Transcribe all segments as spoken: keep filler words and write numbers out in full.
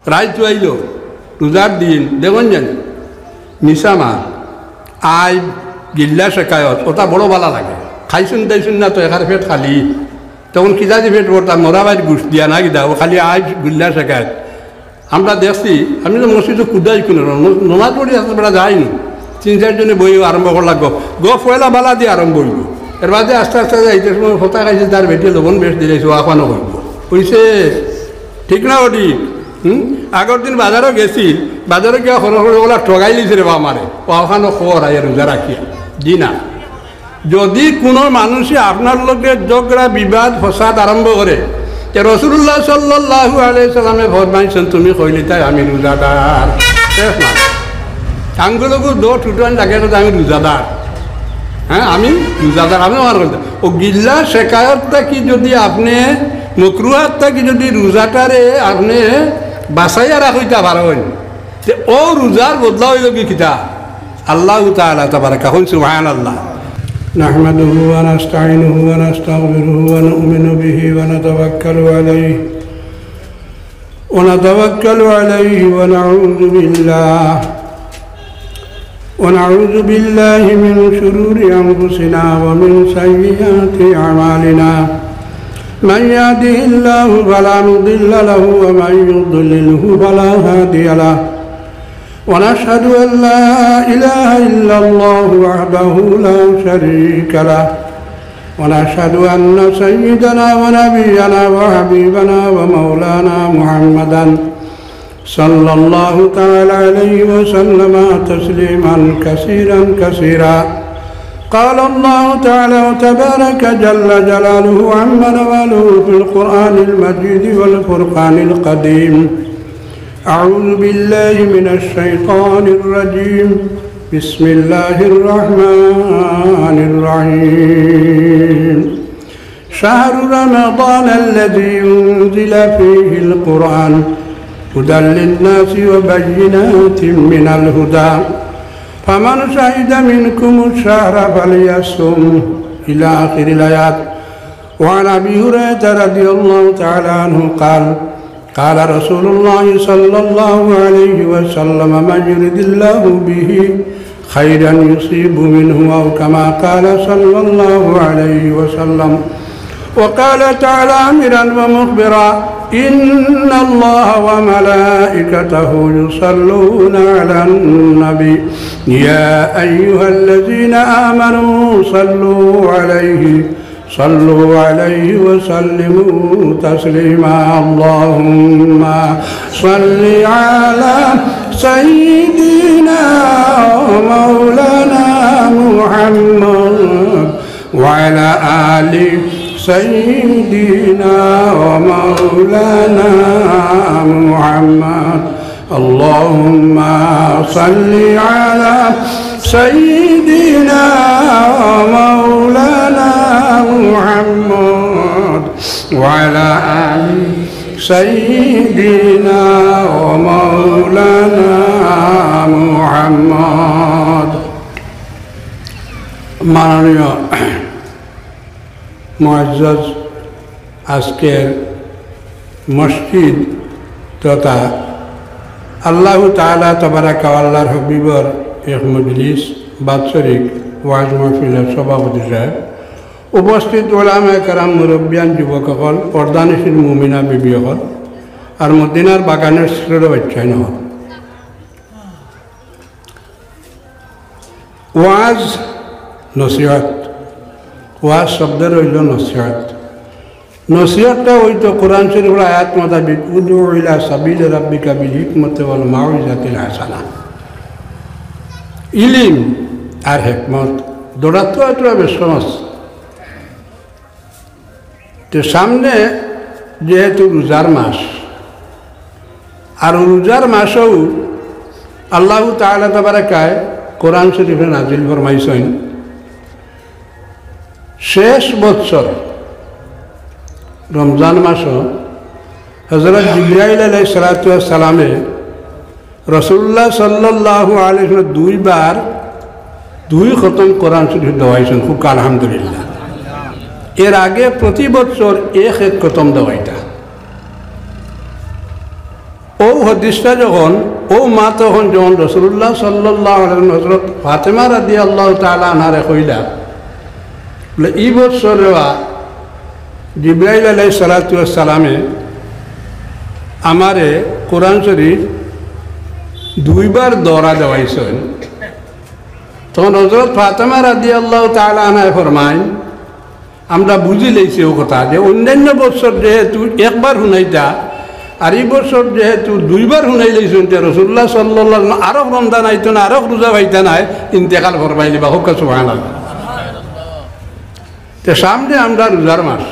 রাইত আইলো, রোজার দিন, দেখইন জানি, মিছা মাত, আইব, গিল্লা শেকায়ত, ওটা বড় বালা লাগে। খাইছইন দাইছইন না তো, একার পেট খালি, তখন কিতা দি পেট ভরতা, মরা ভাইর গুস্ত দিয়া না কিতা, ও খালি আইব, গিল্লা শেকায়ত। আমরা দেখছি, আমি তো মসজিদো কুদাই কুনো ন-, নমাজ পড়ি আসতে বেড়া যাইনি, তিন চারজনে বই আরম্ভ করলা গপ, গপ পয়লা বালা দি আরম্ভ অইলো, এর বাদে আস্তে আস্তে যাইতে সময় ফতা খাইছে, তার বেটি লবণ বেশ দিলাইছে, ও আখানো অইলো, অইছে। ঠিক না ওটি? হুম? আগর দিন বাজারো গেছি, বাজারো গিয়া খরচ করে ওগুলা ঠগাই লিছে রে বা আমারে। ও ওখানো খর আইয়া রোজা রাখিয়া। জি না। যদি কোনো মানুষে আপনার লগে ঝগড়া, বিবাদ, ফসাদ আরম্ভ করে, তে রাসূলুল্লাহ সাল্লাল্লাহু আলাইহি সাল্লামে ফরমাইছেন, "তুমি কইলিতায় আমি রোজাদার।" শেষ না। আঙ্গুলগু দো টুটন লাগে তো আমি রোজাদার। হ্যাঁ, আমি রোজাদার, আমি আমার কথা। ও গিল্লা শেকায়ত থাকি যদি আপনি, মকরুহাত থাকি যদি রোজাটারে আপনি বাঁচাইয়া রাখইতা পারইন, তে ও রোজার বদলা অইলো কি কিতা? আল্লাহু তাআলা তাবারাকা, কইন সুবহানাল্লাহ। نحمده ونستعينه ونستغفره ونؤمن به ونتوكل عليه، ونتوكل عليه ونعوذ بالله، ونعوذ بالله من شرور أنفسنا ومن سيئات أعمالنا. من يهده الله فلا مضل له ومن يضلله فلا هادي له. ونشهد أن لا إله إلا الله وحده لا شريك له. ونشهد أن سيدنا ونبينا وحبيبنا ومولانا محمدا صلى الله تعالى عليه وسلم تسليما كثيرا كثيرا. قال الله تعالى وتبارك جل جلاله عما نواله في القرآن المجيد والفرقان القديم. أعوذ بالله من الشيطان الرجيم. بسم الله الرحمن الرحيم. شهر رمضان الذي أنزل فيه القرآن هدى للناس وبينات من الهدى فمن شهد منكم الشهر فليصمه إلى آخر الآيات. وعن أبي هريرة رضي الله تعالى عنه قال، قال رسول الله صلى الله عليه وسلم، من يرد الله به خيرا يصب منه، أو كما قال صلى الله عليه وسلم. وقال تعالى آمرا ومخبرا، إن الله وملائكته يصلون على النبي، يا أيها الذين آمنوا صلوا عليه صلوا عليه وسلموا تسليما. اللهم صل على سيدنا ومولانا محمد وعلى آل سيدنا ومولانا محمد. اللهم صل على سيدنا ومولانا محمد وعلى آل سيدنا ومولانا محمد. মাননীয় মুআজ্জাজ আজকের মসজিদ তথা আল্লাহু তাআলা তাবারাকা ওয়া আল্লাহর হাবিবর এক মজলিস বাৎসরিক ওয়াজ মাহফিলর সভাপতি সাহেব, উপস্থিত ওলামায়ে কেরাম, মুরব্বিয়ান, যুবক অকল, পর্দানিশীন মুমিনা বিবি অকল, আর মদিনার বাগানের ছোট বাচ্চাইন অকল। ওয়াজ নসিহত, ওয়াজ শব্দর অইলো নসিহত। নসিহতটা অইতো কোরআন শরীফর আয়াত মোতাবিক, "উদউ ইলা সাবিলি রাব্বিকা বিল হিকমতি ওয়াল মাউইজাতিল হাসানা।" ইলিম আর হেকমত, দৌড়াতো আতুরা বেশ সমস। তে সামনে যেহেতু রোজার মাস, আর রোজার মাসও আল্লাহু তাআলা তাবারাকায় কোরআন শরীফে নাজিল ফরমাইছইন, শেষ বৎসর রমজান মাসও হযরত জিবরাইল আলাইহিস সালাতু ওয়াস সালামে রাসূলুল্লাহ সাল্লাল্লাহু আলাইহি ওয়াসাল্লাম দুইবার দুই খতম কোরআন শরীফ দেওয়াইছইন, খুব আলহামদুলিল্লাহ। এর আগে প্রতি বছর এক এক খতম দেওয়াইতা। ও হাদিসটা যখন, ও মাত তখন যখন রাসূলুল্লাহ সাল্লাল্লাহু আলাইহি ওয়াসাল্লাম হযরত ফাতেমা রাদিয়াল্লাহু তাআলা আনহারে কইলা, বলে, "ই বছর রেবা জিব্রাইল আলাইহিস সালাতু ওয়াস সালামে আমারে কোরআন শরীফ দুইবার দরা দেওয়াইছইন।" তখন হযরত ফাতেমা রাদিয়াল্লাহু তাআলা আনহা ফরমাইন, আমরা বুঝি লইছি ও কথা যে অন্যান্য বছর যেহেতু একবার হুনাইতা, আর ই বছর যেহেতু দুইবার হুনাই লইছইন, তে রাসূলুল্লাহ সাল্লাল্লাহু আলাইহি ওয়াসাল্লাম আরো রমজান আইতো না, আরো রোজা পাইতা নায়, ইন্তেকাল ফরমাই দিবা। কউক্কা সুবহানাল্লাহ। তে সামনে আমরা রোজার মাস,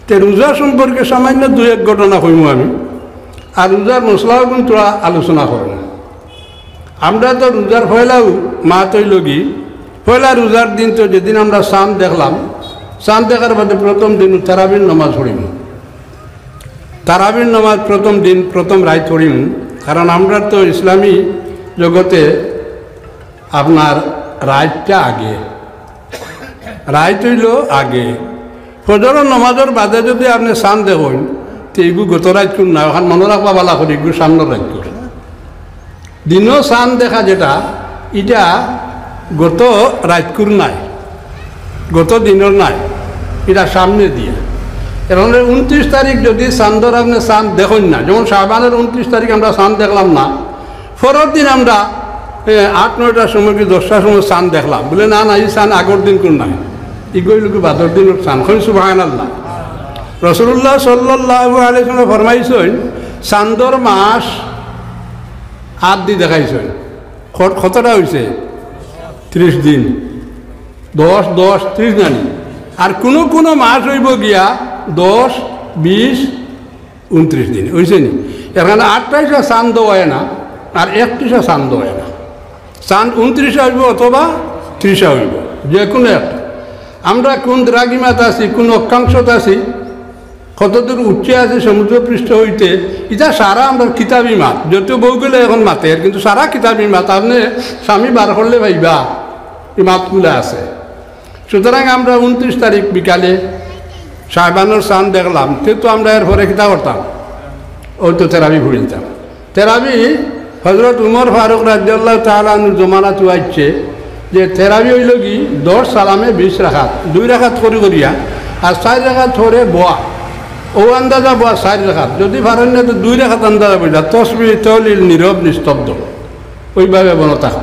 তে রোজা সম্পর্কে সামান্য দুই এক ঘটনা কইমু আমি, আর রোজার মসলা অগুন থুড়া আলোচনা করমু। আমরা তো রোজার পয়লাউ মাত অইলো গি, পয়লা রোজার দিন তো যেদিন আমরা চান্দ দেখলাম, চান্দ দেখার বাদে প্রথম দিন তারাবির নামাজ পড়িমু। তারাবির নামাজ প্রথম দিন, প্রথম রাইত পড়িমু, কারণ আমরা তো ইসলামী জগতে আপনার রাইতটা আগে, রাইত অইলো আগে। ফজরর নামাজর বাদে যদি আপনে চান্দ দেখইন, তে ইগু গত রাইতকুর নায়, অখান মনো রাখবা ভালা করি, ইগু সামনর রাইতকুর। দিনো চান্দ দেখা যেটা, ইটা গত রাইতকুর নায়, গত দিনর নায়, ইটা সামনে দিয়া। এর মানে ঊনত্রিশ তারিখ যদি চান্দর আপনে চান্দ দেখইন না, যেমন শাবানর ঊনত্রিশ তারিখ আমরা চান্দ দেখলাম না, পরর দিন আমরা, এ, আট নয়টার সময় কি দশটার সময় চান্দ দেখলাম, বলে, "না, না, ই চান্দ আগর দিনকুর নায়, ইগু অইলো গি বাদর দিনর চান্দ।" কইন সুবহানাল্লাহ। রাসূলুল্লাহ সাল্লাল্লাহু আলাইহি ওয়াসাল্লাম ফরমাইছইন, চান্দর মাস আত দি দেখাইছইন। ক-, কতটা অইছে? ত্রিশ দিন। দশ, দশ, ত্রিশ নানি। আর কুনু কুনু মাস অইবো গিয়া দশ, বিশ, ঊনত্রিশ দিন, অইছে নি? এর কারণে আটাইশা চান্দ অয় না, আর একত্রিশা চান্দ অয় না। চান্দ ঊনত্রিশা অইবো অথবা ত্রিশা অইবো, যে কুনু একটা। আমরা কুন দ্রাঘিমাত আছি, কুন অক্ষাংশত আছি, কতদূর উচ্চে আছি সমুদ্রপৃষ্ঠ অইতে, ইটা সারা আমরার কিতাবি মাত। যদিও বউগুলা অখন মাতের, কিন্তু সারা কিতাবি মাত। আপনে স্বামী বার করলে পাইবা, ই মাতগুলা আছে। সুতরাং আমরা ঊনত্রিশ তারিখ বিকালে শাবানর চান্দ দেখলাম, তে তো আমরা এর পরে কিতা করতাম? অউ তো তেরাবি পড়িলতাম। তেরাবি হযরত উমর ফারুক রাদিয়াল্লাহু তাআলা আনহুর জমানাত আইছে যে তেরাবি অইলো গি দশ সালামে বিশ রাকাত, দুই রাকাত করি করিয়া, আর চাইর রাকাত পরে বওয়া। অউ আন্দাজা বওয়া চাইর রাকাত, যদি পারইন না তো দুই রাকাত আন্দাজা বইলা, তসবিহ, তহলিল, নীরব নিস্তব্ধ, অউভাবে বনো থাকো।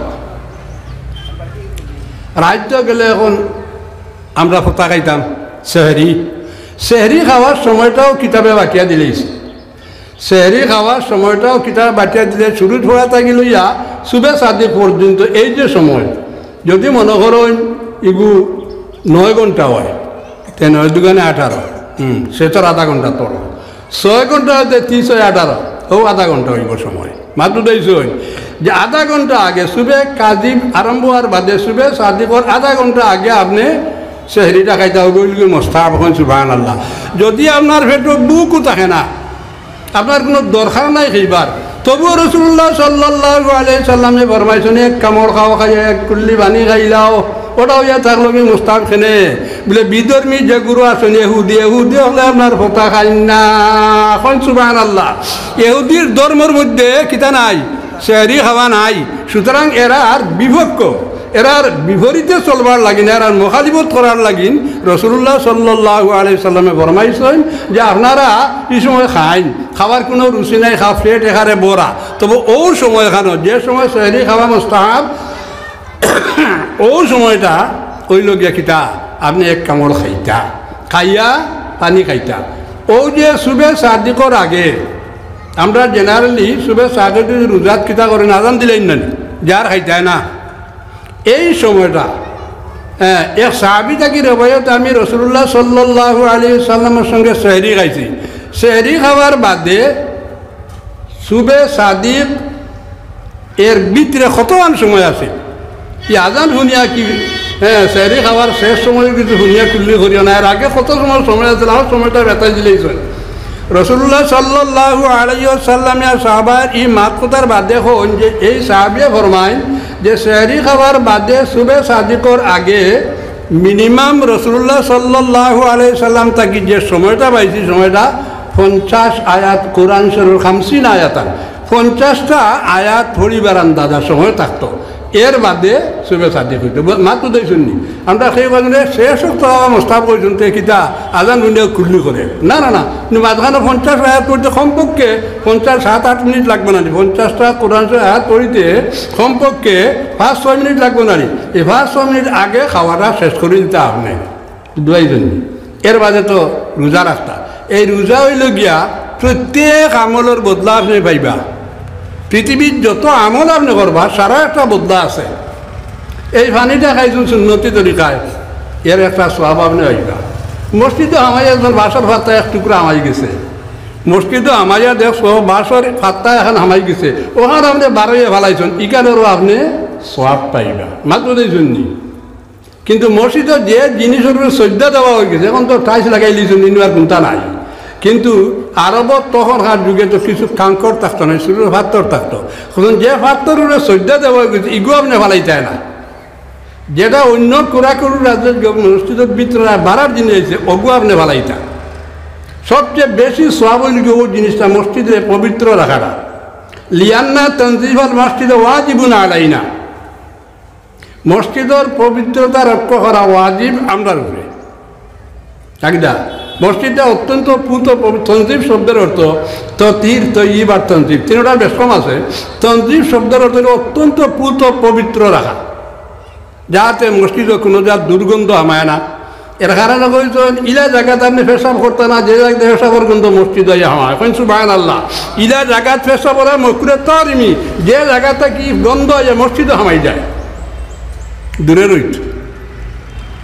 রাইত তো গেলে অখন আমরা ফতা খাইতাম, সেহরি। সেহরি খাওয়ার সময়টাও কিতাবে বাটিয়া দিলাইছে। সেহরি খাওয়ার সময়টাও কিতাবে বাটিয়া দিলে, শুরু থুড়া থাকি লইয়া সুবে সাদিক পর্যন্ত এই যে সময়, যদি মনো করইন ইগু নয় ঘন্টা অয়, তে নয় দুগুণে আঠারো, হুম, সে তো আধা ঘন্টা তো। ছয় ঘন্টা অইতে তিন ছয় আঠারো, অউ আধা ঘন্টা অইবো সময়। মাত্র দেখছইন যে আধা ঘন্টা আগে, সুবে কাজিব আরম্ভ অওয়ার বাদে, সুবে সাদিকর আধা ঘন্টা আগে আপনে সেহরিটা খাইতা অইবো, অইলো গি মুস্তাহাব। কইন সুবহানাল্লাহ। যদি আপনার পেটো ভুকও থাকে না, আপনার কুনু দরকার নাই খাইবার, তবুও রাসূলুল্লাহ সাল্লাল্লাহু আলাইহি সাল্লামে ফরমাইছইন, "এক কামড় খাও, খাইয়া এক কুল্লি পানি খাইলাও।" অটা অইয়া থাকলো গি মুস্তাহাব। কেনে? বলে, বিধর্মী যেগুইন আছইন, ইহুদি, ইহুদি অকলে আপনার ফতা খাইন না। কইন সুবহানাল্লাহ। ইহুদির ধর্মর মধ্যে কিতা নাই? সেহরি খাওয়া নাই। সুতরাং এরার বিপক্ষ, এরার বিপরীতে চলবার লাগিন, এরার মুখালিফত করার লাগিন রাসূলুল্লাহ সাল্লাল্লাহু আলাইহি সাল্লামে ফরমাইছইন যে আপনারা ই সময় খাইন, খাওয়ার কুনু রুচি নাই, খা-, পেট একেবারে ভরা। তবে অউ সময়খানো, যে সময় সেহরি খাওয়া মুস্তাহাব, অউ সময়টা অইলো গিয়া কিতা, আপনে এক কামড় খাইতা, খাইয়া পানি খাইতা। অউ যে সুবে সাদিকর আগে, আমরা generally সুবে সাদিক যদি রোজাত কিতা করি, আজান দিলাইন না নি, যার খাইতায় না। এই সময়টা, হ্যাঁ, এক সাহাবী থাকি রেওয়ায়ত, আমি রাসূলুল্লাহ সাল্লাল্লাহু আলাইহি সাল্লামর সঙ্গে সেহরি খাইছি। সেহরি খাওয়ার বাদে সুবে সাদিক এর ভিতরে কতখান সময় আছে? ই আজান হুনিয়া কি, হ্যাঁ, সেহরি খাওয়ার শেষ সময় কিছু হুনিয়া কুল্লি করিও না, এর আগে কত সময় সময় আছে, আমার সময়টা বেতাই দিলেই চলে। রাসূলুল্লাহ সাল্লাল্লাহু আলাইহি ওয়াসাল্লামে আর সাহাবার ই মাত কথার বাদে কইন যে এই সাহাবিয়ে ফরমাইন যে সেহরি খাওয়ার বাদে সুবে সাদিকর আগে minimum রাসূলুল্লাহ সাল্লাল্লাহু আলাইহি সাল্লাম থাকি যে সময়টা পাইছি, সময়টা পঞ্চাশ আয়াত, কোরআন শরীফ খামসিন আয়াতান, পঞ্চাশটা আয়াত পড়িবার আন্দাজা সময় থাকতো, এর বাদে সুবে সাদিক অইতো। ব-, মাত বুঝাইছইন নি? আমরা সেই কারণে শেষ অক্ত আবার মোস্তাহাব কইছইন, তে কিতা আজান হুনিয়া কুল্লি করে? না, না, না। কিন্তু মাঝখানো পঞ্চাশ আয়াত পড়তে কমপক্ষে পঞ্চাশ, সাত আট মিনিট লাগবো না নি? পঞ্চাশটা কোরআন শরীফ আয়াত পড়িতে কমপক্ষে পাঁচ ছয় মিনিট লাগবো না নি? এই পাঁচ ছয় মিনিট আগে খাওয়াটা শেষ করি দিতা আপনে। দুয়াই জন্য। এর বাদে তো রোজা রাখতা। এই রোজা অইলো গিয়া প্রত্যেক আমলর বদলা আপনে পাইবা। পৃথিবীর যত আমল আপনে করবা, সারা একটা বদলা আছে। এই পানিটা খাইছইন সুন্নতি তরিকায়, এর একটা সওয়াব আপনে পাইবা। মসজিদো হামাইয়া একজন বাঁশর পাতা এক টুকরা হামাই গেছে, মসজিদো হামাইয়া দেখছো বাঁশর পাতা এখান হামাই গেছে, অখান আপনে বারইয়া ফালাইছইন, ইখানরও আপনে সওয়াব পাইবা। মাত বুঝাইছইন নি? কিন্তু মসজিদো যে জিনিসর উপরে সইজদা দেওয়া অই গেছে, অখন তো টাইলস লাগাইলিছইন, ইনো আর কুন্তা নাই। কিন্তু আরবত তখনকার যুগে তো কিছু কাঙ্কর থাকতো না, ছোট পাথর থাকতো। অখন যে পাথরর উপরে সইজদা দেওয়া অই গেছে, ইগু আপনে ফালাইতা না। যেটা অন্য কুড়াকুড়ির রাজ্যে গিয়া মসজিদর ভিতরে বাড়ার জিনিস আছে, অগু আপনে ফালাইতা। সবচেয়ে বেশি সওয়াব অইলো গিয়া অউ জিনিসটা মসজিদরে পবিত্র রাখাটা। লিআন্না তানজিফাল মসজিদ ওয়াজিবুন আলাইনা। মসজিদর পবিত্রতা রক্ষা করা ওয়াজিব আমরার উপরে। কাকিদা, মসজিদটা অত্যন্ত পুত পবি-, তনজিফ শব্দর অর্থ ততির, তৈয়িব আর তনজিফ, তিনটার বেশ কম আছে। তনজিফ শব্দর অর্থ অইলো অত্যন্ত পুত পবিত্র রাখা, যাতে মসজিদো কুনু জাত দুর্গন্ধ হামায় না। এর কারণে কইছইন, ইলা জাগাত আপনে পেশাব করতা না, যে জাগাত পেশাবর গন্ধ মসজিদো আইয়া হামায়। কইন সুবহানাল্লাহ। ইলা জাগাত পেশাব করা মকরুহে তাহরিমি, যে জাগা থাকি গন্ধ আইয়া মসজিদো হামাই যায়, দূরে রইত।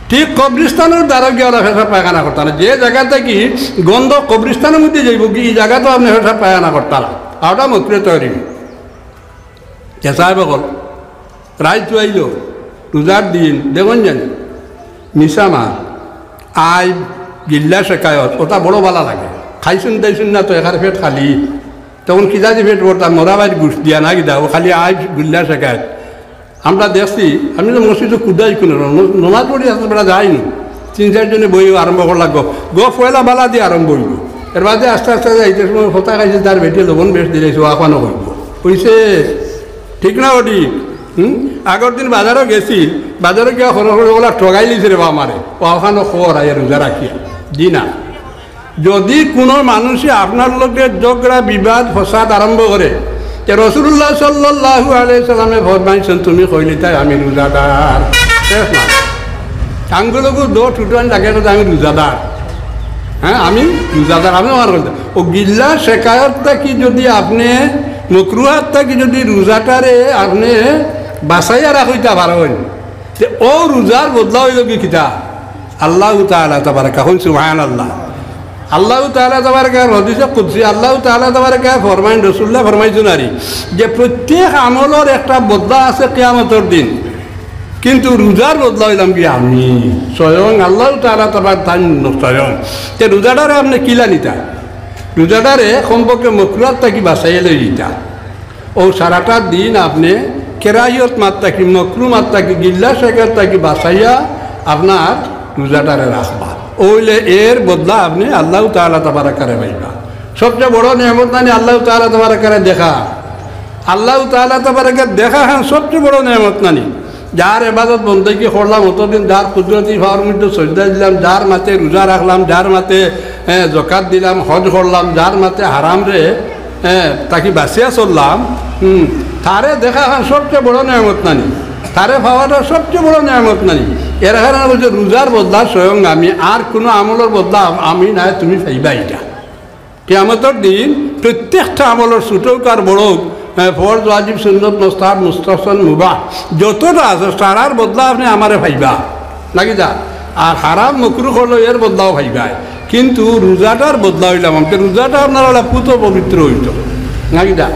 ঠিক কবরিস্তানর দ্বারো গিয়া ওরা পেশাব পায়খানা করতা না, যে জাগা থাকি গন্ধ কবরিস্তানর মধ্যে যাইবোগি, ই জাগাত আপনে পেশাব পায়খানা করতা না, আর ওটা মকরুহে তাহরিমি। যে সাহেব অকল, রাইত আইলো, রোজার দিন, দেখইন জানি, মিছা মাত, আইব, গিল্লা শেকায়ত, ওটা বড় বালা লাগে। খাইছইন দাইছইন না তো, একার পেট খালি। তখন কিতা দি পেট ভরতা, মরা ভাইর গুশ দিয়া না কিতা, অউ খালি আইব, গিল্লা শেকায়ত। আমরা দেখছি, আমি তো মসজিদো কুদাই কুনো ন-, নমাজ পড়ি আসতে বেড়া যাইনি। তিন চাইরজনে বই আরম্ভ করলা গপ। গপ পয়লা বালা দি আরম্ভ অইলো। এর বাদে আস্তে আস্তে যাইতে সময় ফতা খাইছে, তার বেটি লবণ বেশ দিলাইছে, অউ আখানো অইবো। অইছে, ঠিক না ওটি? হুম? আগর দিন বাজারো গেছি, বাজারো গিয়া খরচ করে ওগুলা ঠগাই লিছে রে বা আমারে। অউ আখানো খর আইয়া রোজা রাখিয়া। জি না। যদি কুনো মানুষে আপনার লগে ঝগড়া, বিবাদ, ফসাদ আরম্ভ করে, তে রাসূলুল্লাহ সাল্লাল্লাহু আলাইহি সাল্লামে ফরমাইছইন, "তুমি কইলিতায় আমি রোজাদার।" শেষ না। আঙ্গুলগু দো টুটুয়ান লাগে না যে আমি রোজাদার। হ্যাঁ, আমি রোজাদার, আমি আমার করতে। অউ গিল্লা শেকায়ত থাকি যদি আপনে, মকরুহাত থাকি যদি রোজাটারে আপনে বাঁচাইয়া রাখইতা পারইন, তে অউ রোজার বদলা অইলো গি কিতা? আল্লাহু তাআলা তাবারাকা, কইন সুবহানাল্লাহ। আল্লাহু তাআলা তাবারাকা, হাদিসে কুদসি, আল্লাহু তাআলা তাবারাকা ফরমাইন, রাসূলুল্লাহ ফরমাইছইন আরি, যে প্রত্যেক আমলর একটা বদলা আছে কিয়ামতর দিন, কিন্তু রোজার বদলা অইলাম গি আমি, স্বয়ং আল্লাহু তাআলা তাবারাকা তাইন স্বয়ং। তে রোজাটারে আপনে কিলা নিতা? রোজাটারে কমপক্ষে মকরুহাত থাকি বাঁচাইয়া লইলিতা। অউ সারাটা দিন আপনে কেরাহিয়ত মাত থাকি, মকরু মাত থাকি, গিল্লা শেকায়ত থাকি বাঁচাইয়া আপনার রোজাটারে রাখবা। অইলে এর বদলা আপনে আল্লাহু তাআলা তাবারাকারে পাইবা। সবচেয়ে বড় নিয়ামত নানি আল্লাহু তাআলা তাবারাকারে দেখা? আল্লাহু তাআলা তাবারাকারে দেখা খান সবচেয়ে বড় নিয়ামত নানি? যার ইবাদত বন্দেগি করলাম অতদিন, যার কুদরতি পাওর মধ্যে সজদা দিলাম, যার মাতে রোজা রাখলাম, যার মাতে, এ, জকাত দিলাম, হজ করলাম, যার মাতে হারামরে, এ, থাকি বাঁচিয়া চললাম, হুম, তারে দেখা খান সবচেয়ে বড় নিয়ামত নানি? তারে পাওয়াটা সবচেয়ে বড় নিয়ামত নানি? এর কারণে কইছে, রোজার বদলা স্বয়ং আমি, আর কুনো আমলর বদলা আম-, আমি নায়, তুমি পাইবা ইটা। কিয়ামতর দিন প্রত্যেকটা আমলর, ছোট অউক আর বড় অউক, হ্যাঁ, ফরজ, ওয়াজিব, সুন্নত, মুস্তাহাব, মুস্তাহসান, মুবাহ, যতটা আছে, সারার বদলা আপনে আমারে পাইবা, লাগি যা। আর হারাম মকরু করলে এর বদলাও পাইবা। কিন্তু রোজাটার বদলা অইলাম আমি, রোজাটা আপনার অলা পুত পবিত্র অইতো, লাগি যা।